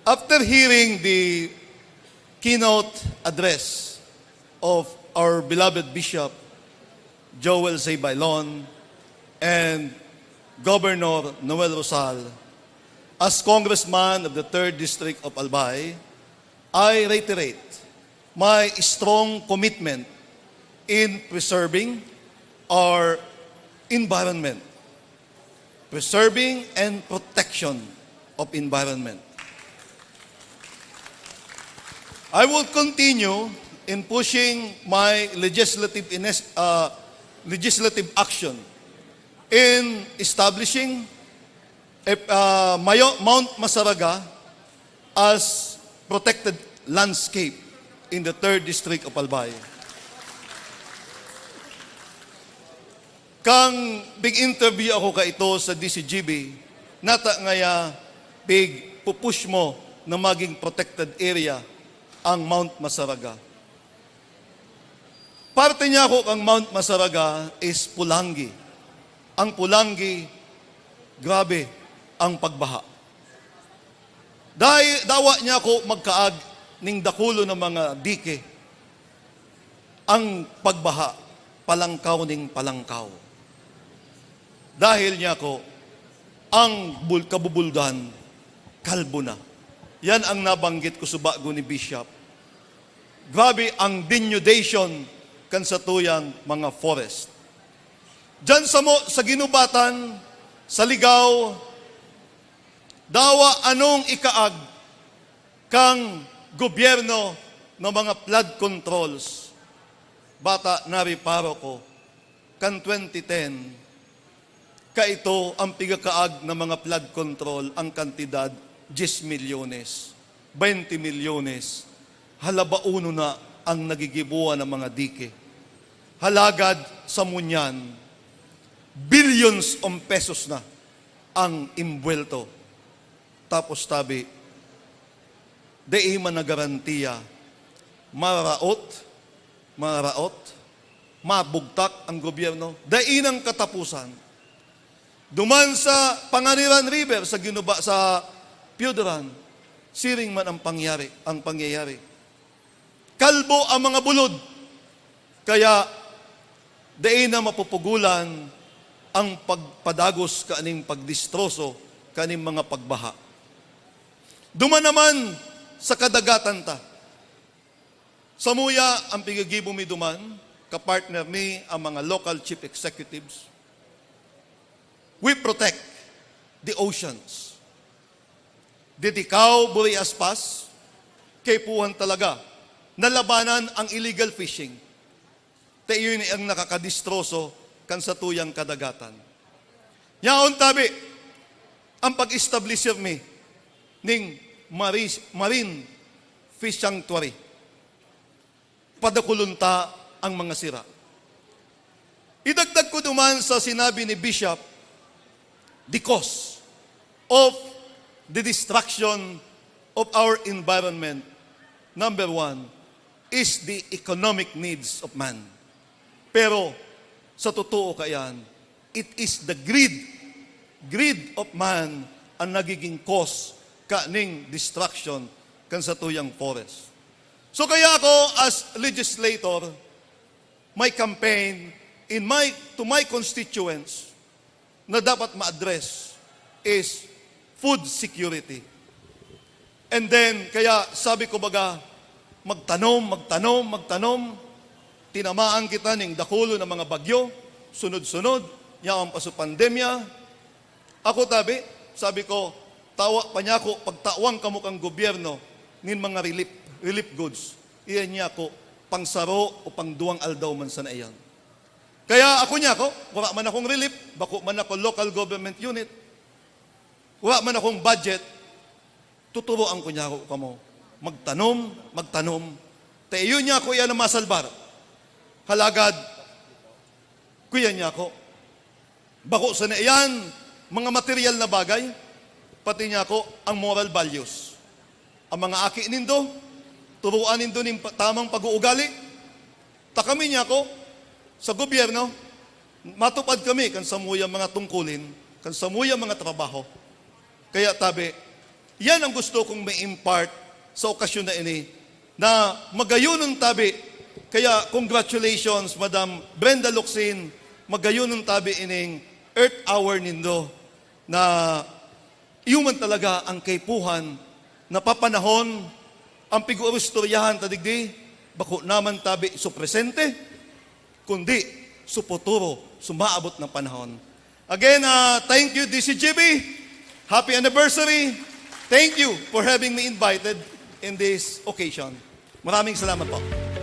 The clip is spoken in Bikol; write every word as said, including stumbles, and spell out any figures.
After hearing the keynote address of our beloved Bishop Joel Zaybailon and Governor Noel Rosal, as Congressman of the third District of Albay, I reiterate my strong commitment in preserving our environment, preserving and protection of environment. I will continue in pushing my legislative ines-, uh, legislative action in establishing a, uh, Mayo-, Mount Masaraga as protected landscape in the third District of Albay. Kan pig-interview ako kaito sa D C G B, nata ngaya pigpupush mo na maging protected area ang Mount Masaraga. Parte niya ako kan Mount Masaraga is Pulangi. Ang Pulangi, grabe ang pagbaha. Dai-, dawa niya ako magkaag ning dakulo na mga dike. Ang pagbaha, palangkaw ning palangkaw. Dahil niya ako, ang bul-, kabubuldan, kalbo na. Yan ang nabanggit ko sa bago ni Bishop. Grabe ang denudation kan satuyang mga forest. Diyan samo sa Guinobatan, sa Ligao, dawa anong ikaag kan gobyerno ng mga flood controls. Bata, nareparo ko, kan twenty ten, kaito ang pigakaag ng mga flood control, ang kantidad, diyes milyones, baynte milyones, halaba uno na ang nagigibuan ng mga dike. Halagad sa ngunyan, billions of pesos na ang imbuwelto. Tapos tabi, dai man na garantiya, mararaot, mararaot, mabugtak ang gobyerno, dai nang katapusan. Duman sa Panganiran River, sa Ginuba, sa Piuderan, siring man ang pangyari, ang pangyayari. Kalbo ang mga bulod, kaya dai na mapupugulan ang pagpadagos kaning pagdistroso kaning mga pagbaha. Duman naman sa kadagatan ta. Samuya ang pigigibo mi duman, kapartner mi ang mga local chief executives. We protect the oceans. Didikaw, Buri Aspas, kaipuhan talaga na labanan ang illegal fishing. Ta iyo ini ang nakakadistroso kan satuyang kadagatan. Yaon tabi, ang pag-establisher mi ning mari-, marine fish sanctuary. Padakulon ta ang mga sira. Idagdag ko duman sa sinabi ni Bishop, the cause of the destruction of our environment, number one, is the economic needs of man. Pero sa totoo kayan, it is the greed, greed of man ang nagiging cause kaning destruction kan satuyang forest. So kaya ako, as legislator, my campaign in my, to my constituents na dapat ma-address is food security. And then, kaya sabi ko baga, magtanom, magtanom, magtanom. Tinamaan kita ning dakulo na mga bagyo, sunod-sunod, yaon pa sa pandemya. Ako tabi, sabi ko, tawa pa niya ako, pagtawan kamo kang gobyerno nin mga relief, relief goods. Iyan niya ako, pang saro o pang duwang aldaw man sana iyan. Kaya ako niya ako, wala man akong relief, bako man ako local government unit, wala man akong budget, tuturoan ko niya ako kamo. Magtanom, magtanom. Ta iyo niya ako iyan ang masalbar. Halagad, kuya niya ako. Bako sana iyan, mga material na bagay, pati niya ako, ang moral values. Ang mga aki nindo, turuan nindo nin pa-, tamang pag-uugali. Ta kami niya ako, sa gobyerno, matupad kami kan samuyang mga tungkulin, kan samuyang mga trabaho. Kaya tabi, Yan ang gusto kong ma-impart sa okasyon na ini, na magayonon tabi. Kaya congratulations, Madam Brenda Locsin, magayonon tabi ining Earth Hour nindo, na iyo man talaga ang kaipuhan na papanahon. Ang pig-uurusturyahan ta digdi, bako naman tabi sa presente, kundi sa futuro, sa maabot na panahon. Again, uh, thank you, D C G B. Happy anniversary. Thank you for having me invited in this occasion. Maraming salamat po.